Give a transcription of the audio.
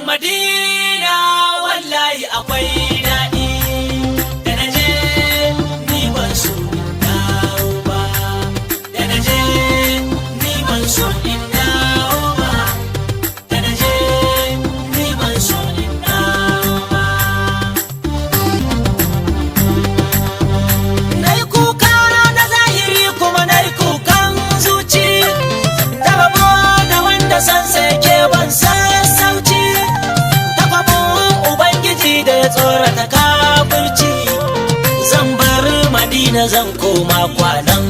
Madina wallahi akwai daɗi, da na je ni ban so in dawo ba, da na je ni ban so in dawo ba, da na je ni ban so in dawo ba. Na yi kuka na zahiri kuma na yi kukan zuci, da babo da wanda san sai ke ban sassauci, takwabin Ubangiji da ya tsorata kafirci. Zan bar Madina, zan koma kwanan.